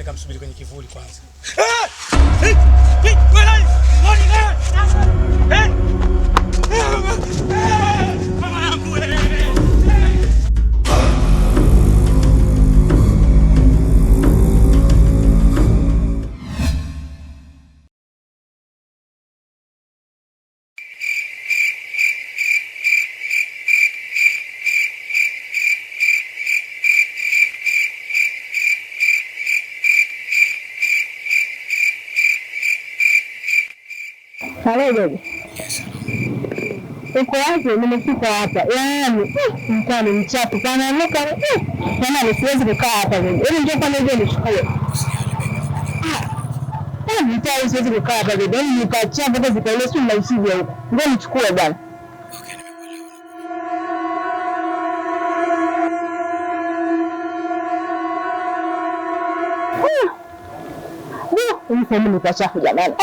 Nikamsubiri kwenye kivuli kwanza. Halo bebe. Uko wapi? Nimefika hapa. Yaani mtaa ni mchafu pananuka. Yaani siwezi kukaa hapa bebe. Yaani njoo kwanza uje nichukue. Mtaa huu siwezi kukaa hapa bebe. Yaani nikachafu hata zikaile si mnaishije huko. Njoo nichukue bwana. Hii sehemu ni pachafu jamani.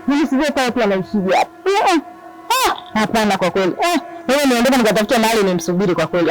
Mimi sijui pale pia naishije hapa. Hapana kwa kweli. Wewe niondoka nikatafuta mahali nimsubiri kwa kweli.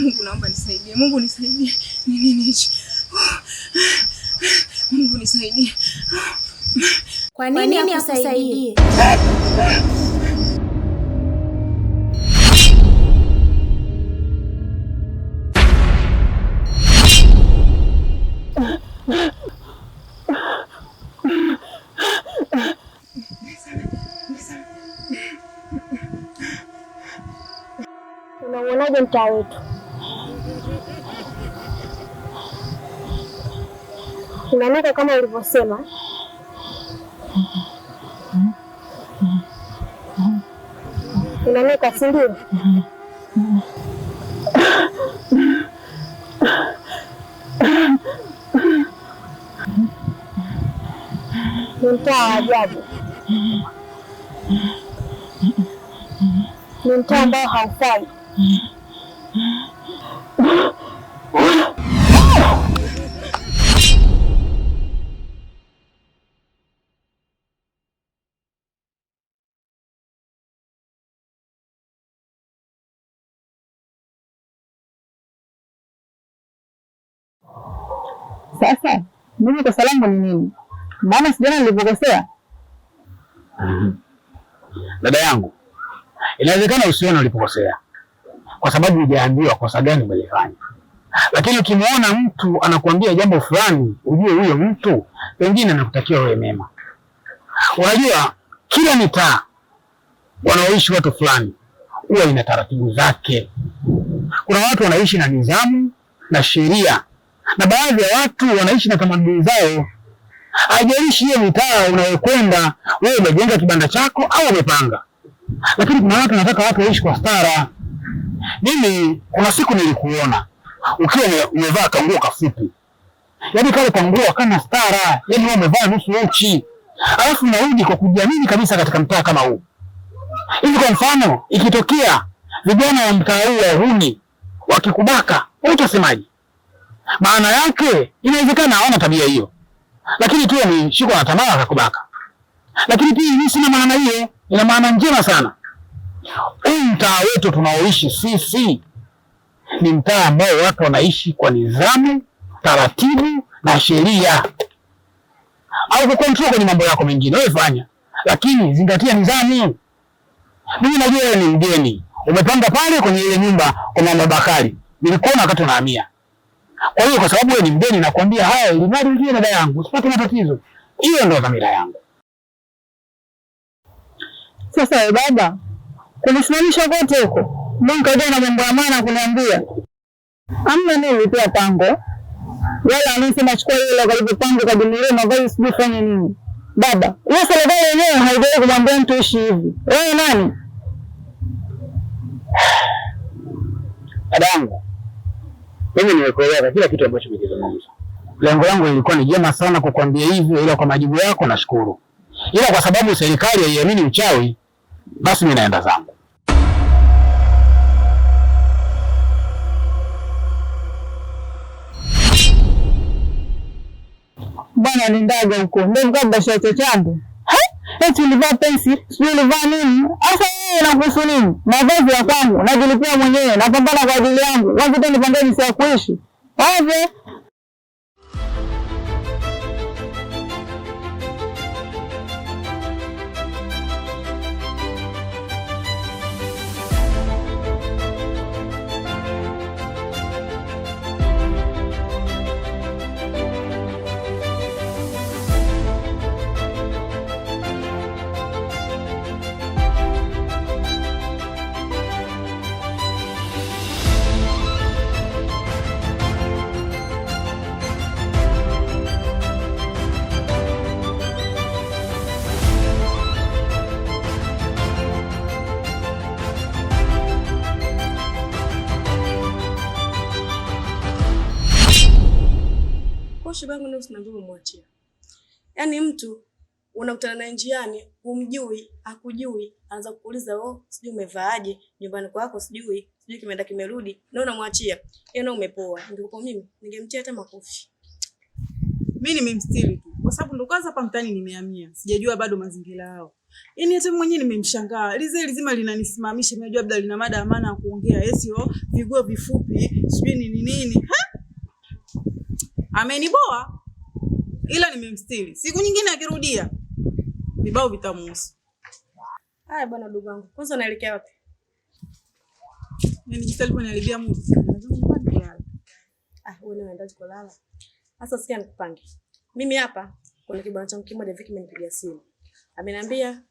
Mungu naomba nisaidie. Mungu nisaidie. Ni nini hichi? Mungu nisaidie. Kwa nini akusaidie? Unauonaje mtaa wetu? Unanuka kama ulivyosema. Unanuka, si ndio? Ni mtaa wa ajabu, ni mtaa ambao haufai. Sasa mimi kosa langu ni nini? Maana sijana nilipokosea. Dada yangu, inawezekana usione ulipokosea kwa sababu hujaambiwa kosa gani umelifanya, lakini ukimwona mtu anakuambia jambo fulani, ujue huyo mtu pengine anakutakia wewe mema. Unajua, kila mitaa wanaoishi watu fulani huwa ina taratibu zake. Kuna watu wanaishi na nidhamu na sheria, na baadhi ya watu wanaishi na tamaduni zao. Haijalishi hiyo mitaa unayokwenda wewe umejenga kibanda chako au umepanga, lakini kuna watu wanataka watu waishi kwa stara. Mimi kuna siku nilikuona ukiwa umevaa kanguo kafupi, yaani kale kanguo kana stara, yaani wewe umevaa nusu uchi, alafu unarudi kwa kujiamini kabisa katika mtaa kama huu. Hivi kwa mfano, ikitokea vijana wa mtaa huu wa uhuni wakikubaka, wewe utasemaje? Maana yake inawezekana hawana tabia hiyo, lakini tu wameshikwa na tamaa wakakubaka. Lakini pia hii sina maana hiyo, ina maana njema sana. Huu mtaa wetu tunaoishi sisi ni mtaa ambao watu wanaishi kwa nidhamu, taratibu na sheria. Au kucontrol kwenye mambo yako mengine wewe fanya, lakini zingatia nidhamu. Mimi najua wewe ni mgeni, Umepanga pale kwenye ile nyumba kwa mama Bakari. Nilikuona wakati unahamia. Kwa hiyo kwa sababu wewe ni mgeni nakwambia haya ili mradi ujue dada yangu, usipate matatizo. Hiyo ndio dhamira yangu. Sasa we baba, kunisimamisha kote huko, mimi nikaja na mambo ya maana kuniambia. Amna nini pia pango. Wala anasema chukua ile karibu pango kajinunulie mavazi sijui fanye nini. Baba, hiyo serikali yenyewe haijawahi kumwambia mtu ishi hivi. Wewe nani? Dadangu, mimi nimekuelewa kila kitu ambacho umekizungumza. Lengo langu lilikuwa ni jema sana kukwambia hivyo, ila kwa majibu yako nashukuru. Ila kwa sababu serikali haiamini uchawi, basi mimi naenda zangu. Bwana nendaga huko. Ndio mkaba shati changu. Eti ulivaa pensi, sijui ulivaa nini? Sasa wewe inakuhusu nini? Mavazi ya kwangu, najilipia mwenyewe, napambana kwa ajili yangu. Wapi tena nipange jinsi ya kuishi? Ovyo. Shoga yangu ndio usiniambie umemwachia. Yaani mtu unakutana naye njiani, humjui, hakujui, anaanza kukuuliza oh, sijui umevaaje, nyumbani kwako sijui, sijui kimeenda kimerudi, na unamwachia. Yaani umepoa. Ndio mimi ningemtia hata makofi. Mimi nimemstiri tu kwa sababu ndo kwanza hapa mtaani nimehamia. Sijajua bado mazingira yao. Yaani hata mimi mwenyewe nimemshangaa. Lize lizima linanisimamisha, nimejua labda lina mada ya maana ya kuongea. Esi oh, viguo vifupi, sijui nini nini. Ha? Ameniboa. Ila nimemstiri. Siku nyingine akirudia vibao vitamuhusu. Haya bwana ndugu wangu. Kwanza unaelekea wapi? Mimi jinsi alivyoniharibia muda. Nataka nyumbani kulala. Ah, wewe unaenda kulala. Sasa sikia nikupange. Mimi hapa kuna kibwana changu kimoja Viki amenipigia simu. Ameniambia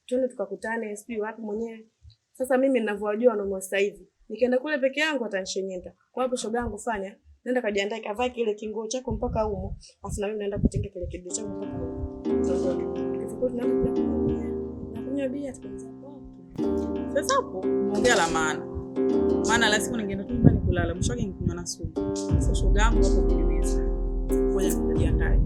twende tukakutane sijui wapi mwenyewe. Sasa mimi ninavyowajua wanaume sasa hivi, nikienda kule peke yangu atanishenyenta. Kwa hapo shoga yangu fanya, nenda kajiandae kavae kile kinguo chako mpaka humo, afu na mimi naenda kutenga kile kidude changu mpaka humo. Tuondoke. Tukifika tunaenda tunakunywa. Nakunywa bia tukaanza hapo. Sasa hapo umeongea la maana. Maana la siku ningeenda tu nyumbani kulala, mwisho wake nikunywa na sumu. Sasa shoga yangu hapo kuniweza. Ngoja nikajiandae.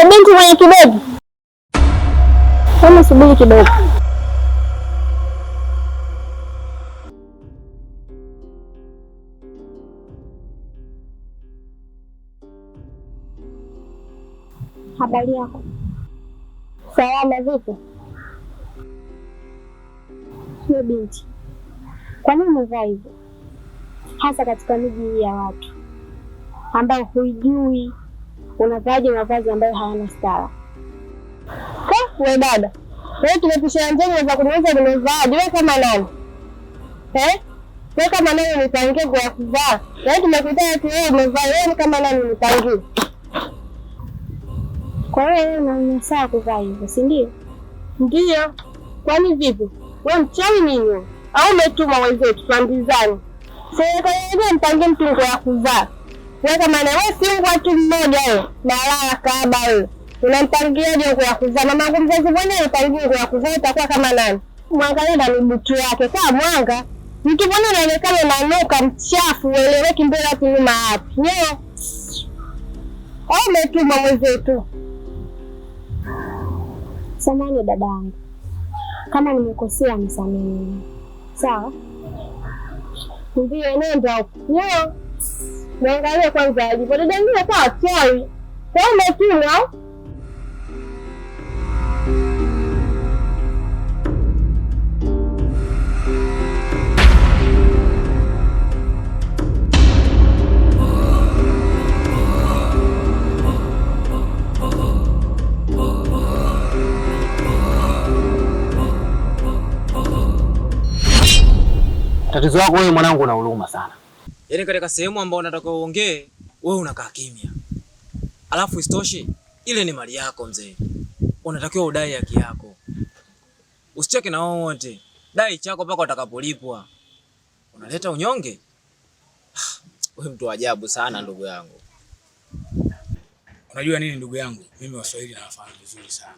Binti mwenye kibegi, hebu subiri kidogo. Habari yako? Salama. Vipi hiyo binti, kwa nini umevaa hivyo, hasa katika miji hii ya watu ambao huijui? Unavaaje mavazi ambayo hayana stara? We dada, wewe tumepishana njia, unaweza kuniuliza nimevaaje? Wewe kama nani eh? Wewe kama nani nipangie kwa kuvaa? Yaani tumekutana tu wewe umevaa, wewe kama nani nipangie? Kwa hiyo wewe una saa kuvaa hivyo, si ndio? Ndio. Kwani vipi? Wewe mchawi nini? Au umetuma wenzetu tuambizane? Serikali yenyewe mpangie mtu nguo ya kuvaa. Wewe kama na wewe si nguo tu mmoja wewe, na lala kaaba wewe. Unampangiaje nguo ya kuvaa? Mama yangu mzazi mwenyewe upangie nguo ya kuvaa utakuwa kama nani? Mwangalie na mibutu yake. Kwa mwanga, mtu mwenyewe anaonekana unanuka mchafu, ueleweki mbele wapi nyuma wapi. Nyo. Au umetuma mwenzetu? Samahani dadangu. Kama nimekosea nisamehe. Sawa? Ndio, nenda huko. Nyo. Mwangalie kwanza alipo. Dada yangu kwa wachawi. Kwa umetumwa? Tatizo lako wewe mwanangu, una huruma sana. Yaani katika sehemu ambayo unataka uongee, wewe unakaa kimya. Alafu isitoshe, ile ni mali yako mzee. Unatakiwa udai haki yako. Usicheke na wao wote. Dai chako mpaka utakapolipwa. Unaleta unyonge? Wewe mtu wa ajabu sana ndugu yangu. Unajua nini ndugu yangu? Mimi Waswahili nawafahamu vizuri sana.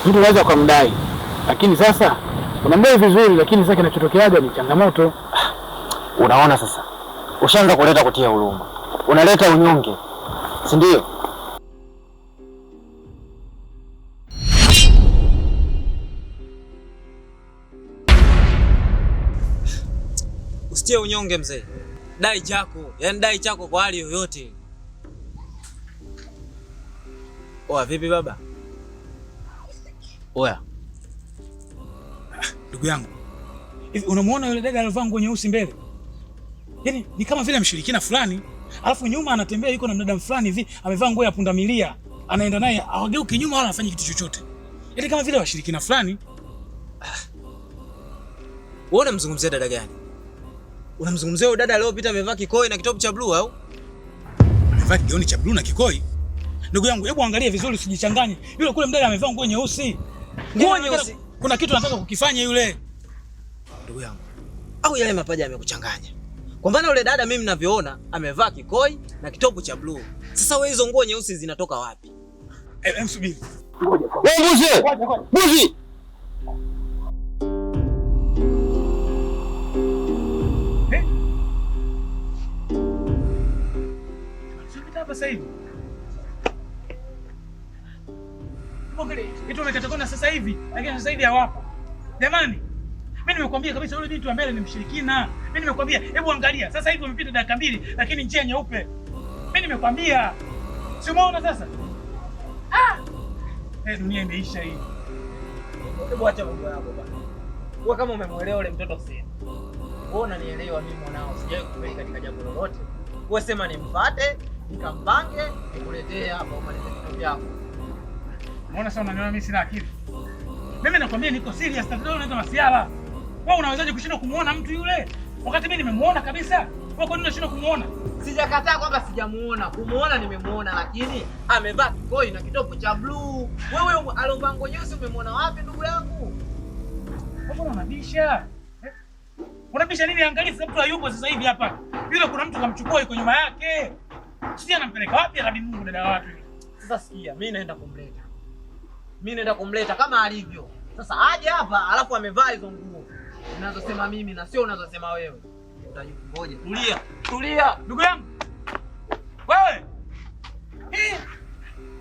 Mtu unaweza ukamdai, lakini sasa unamdai vizuri, lakini sasa kinachotokeaga ni changamoto. Unaona sasa, ushaanza kuleta kutia huruma, unaleta unyonge, si ndio? Usitie unyonge mzee. Dai chako, yaani dai chako kwa hali yoyote. Oa vipi baba? Oya. Ndugu yangu, hivi unamuona yule dada aliyovaa nguo nyeusi mbele? Yaani ni kama vile mshirikina fulani, alafu nyuma anatembea yuko na mdada fulani hivi amevaa nguo ya pundamilia, anaenda naye hawageuki nyuma wala hafanyi kitu chochote. Yaani kama vile washirikina fulani. Wewe unamzungumzia dada gani? Unamzungumzia yule dada aliyopita amevaa kikoi na kitopu cha blue au? Amevaa kigauni cha blue na kikoi. Ndugu yangu, hebu angalia vizuri usijichanganye. Yule kule mdada amevaa nguo nyeusi. Nguo nyeusi. Kuna kitu anataka kukifanya yule. Ndugu yangu, au yale mapaja yamekuchanganya? Kwa maana yule dada mimi ninavyoona amevaa kikoi na kitopu cha blue. Sasa wewe hizo nguo nyeusi zinatoka wapi? Msubiri. Wewe mbuzi! Mbuzi! Hapa sasa hivi. Mbona eti umekata kona sasa hivi, lakini sasa hivi hawapo. Jamani, mimi nimekuambia kabisa yule binti wa mbele ni mshirikina. Mimi nimekuambia, hebu angalia. Sasa hivi umepita dakika 2 lakini njia nyeupe. Mimi nimekuambia. Si umeona sasa? Ah! Dunia imeisha hii. Hebu acha mambo yako bwana. Wewe kama umemuelewa yule mtoto sema. Wewe unanielewa mimi mwanao, sijawahi kufeli katika jambo lolote. Wewe sema nimfuate, nikampange, nikuletee hapa umalize vitu vyako. Unaona sasa unaniona mimi sina akili. Mimi nakwambia niko serious, tatizo unaita masiala. Wewe unawezaje kushindwa kumuona mtu yule? Wakati mimi nimemuona kabisa. Wewe kwa nini unashindwa kumuona? Sijakataa kwamba sijamuona. Kumuona nimemuona, lakini amevaa kikoi na kitopu cha blue. Wewe alovaa nguo nyeusi umemuona wapi ndugu yangu? Mbona unabisha? Unabisha nini? Angalia sasa mtu hayupo sasa hivi hapa. Yule kuna mtu kamchukua yuko nyuma yake. Sisi anampeleka wapi Rabi Mungu dada watu yule? Sasa sikia, mimi naenda kumleta. Mimi naenda kumleta kama alivyo. Sasa aje hapa alafu amevaa hizo nguo unazosema mimi na sio unazosema wewe. Utajua. Tulia. Tulia. Ndugu yangu. Wewe.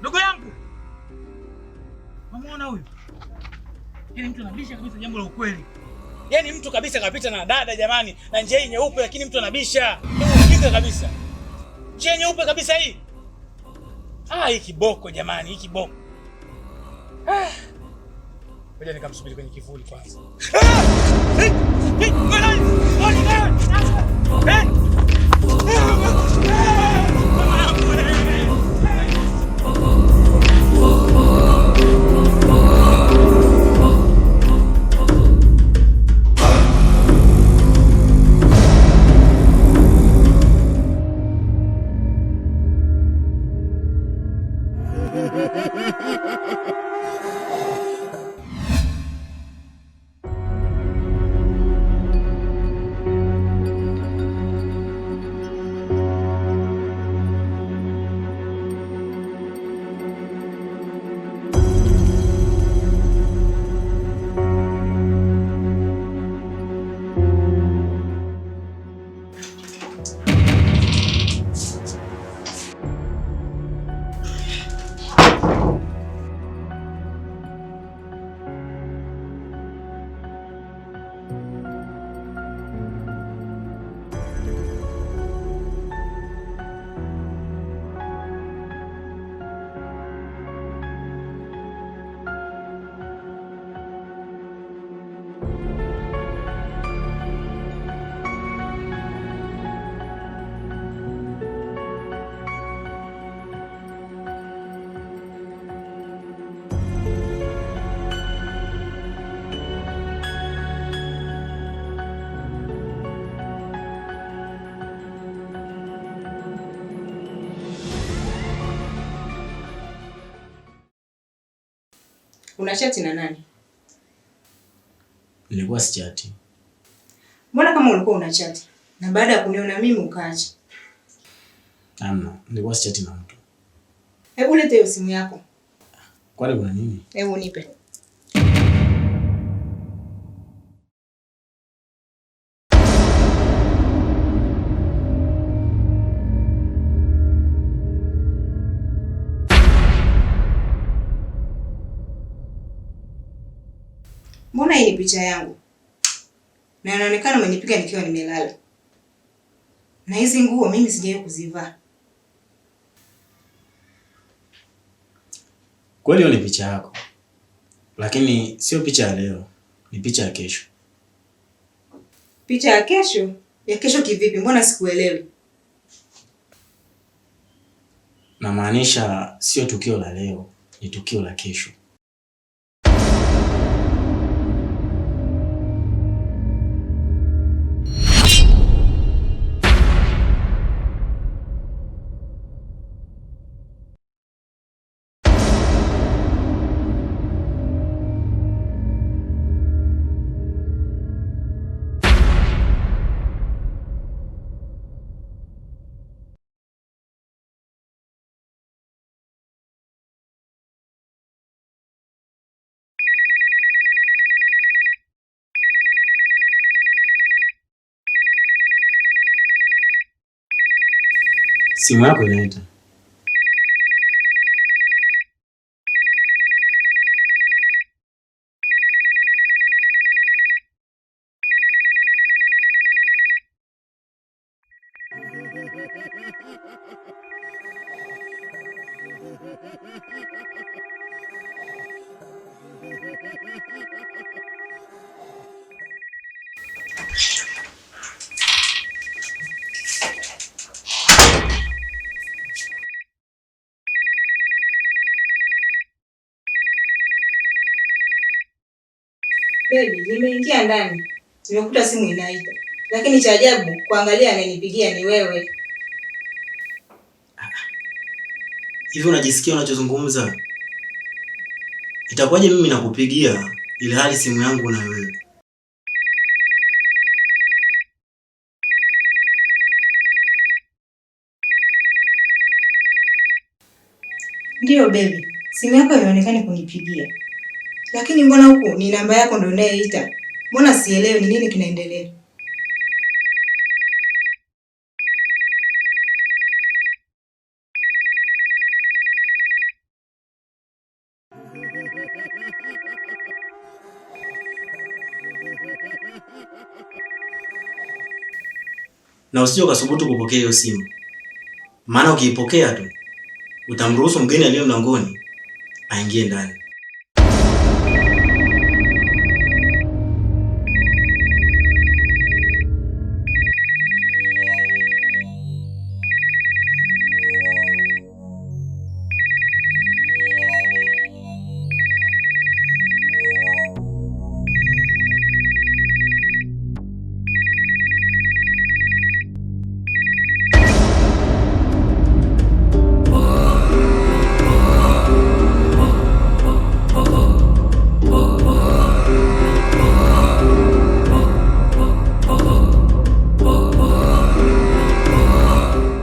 Ndugu yangu. Umeona huyu? Yaani mtu anabisha kabisa jambo la ukweli. Yaani mtu kabisa kapita na dada jamani, na njia hii nyeupe lakini mtu anabisha. Hakika kabisa. Njia nyeupe kabisa hii. Ah, hii kiboko jamani, hii kiboko. Ah. Ngoja nikamsubiri kwenye kivuli kwanza. Una chati na nani? Nilikuwa sichati. Mbona kama ulikuwa una chati na baada ya kuniona mimi ukaacha? Hamna, nilikuwa sichati na mtu. Hebu leta hiyo simu yako. Kwani kuna nini? Hebu nipe. Mbona hii ni picha yangu? Na inaonekana umenipiga nikiwa nimelala. Na hizi nguo mimi sijawahi kuzivaa. Kweli hiyo ni picha yako. Lakini sio picha ya leo, ni picha ya kesho. Picha ya kesho? Ya kesho kivipi? Mbona sikuelewi? Namaanisha sio tukio la leo, ni tukio la kesho. Simu yako inaita. Baby, nimeingia ndani nimekuta simu inaita, lakini cha ajabu kuangalia ananipigia ni wewe. Hivi unajisikia unachozungumza? Itakuwaje mimi nakupigia ili hali simu yangu unayo wewe? Ndiyo baby, simu yako haionekani kunipigia, lakini mbona huku ni namba yako ndio inayoita? Mbona sielewi ni nini kinaendelea? Na usije ukasubutu kupokea hiyo simu, maana ukiipokea tu utamruhusu mgeni aliye mlangoni aingie ndani.